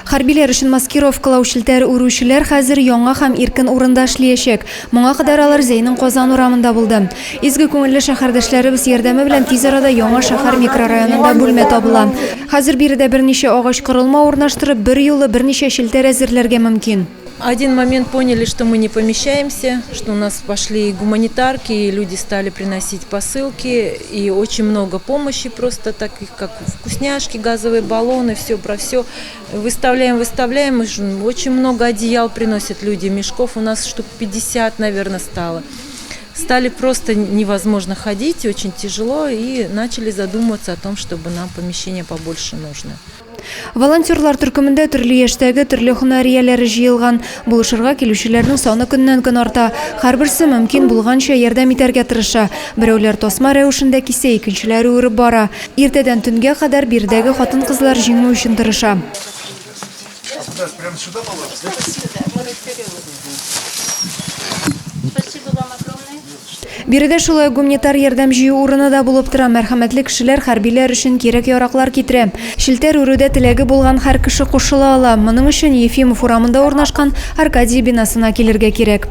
Хәрбиләр өчен маскировкалау челтәре үрүчеләр хәзер яңа һәм иркен урында эшлиячәк. Моңа кадәр алар Зәйнең Казан урамында булды. Изге күңелле шәһәрдәшләребез ярдәме белән тиз арада яңа шәһәр микрорайонында бүлмә табыла. Хәзер биредә берничә агач корылма урнаштырып, берьюлы берничә челтәр әзерләргә мөмкин. Один момент поняли, что мы не помещаемся, что у нас пошли и гуманитарки, и люди стали приносить посылки, и очень много помощи просто таких, как вкусняшки, газовые баллоны, все про все. Выставляем, выставляем, очень много одеял приносят люди, мешков у нас штук 50, наверное, стало. Стали просто невозможно ходить, очень тяжело, и начали задумываться о том, чтобы нам помещение побольше нужно. Волонтерлар төркемендә төрле яшьтәге, төрле һөнәр ияләре җыелган. Булышырга килүчеләрнең саны көннән-көн арта. Һәрберсе мөмкин булганча ярдәм итәргә тырыша. Берәүләр тасма рәвешендә кисә, икенчеләре үреп бара. Иртәдән төнгә кадәр биредәге хатын-кызлар җиңү өчен тырыша. Биредә шулай ук гуманитар ярдәм җыю урыны да булып тора. Мәрхәмәтле кешеләр хәрбиләр өчен кирәк-яраклар китерә. Челтәр үрүдә теләге булган һәр кеше кушыла ала. Моның өчен Ефимов урамында урнашкан Аркадия бинасына килергә кирәк.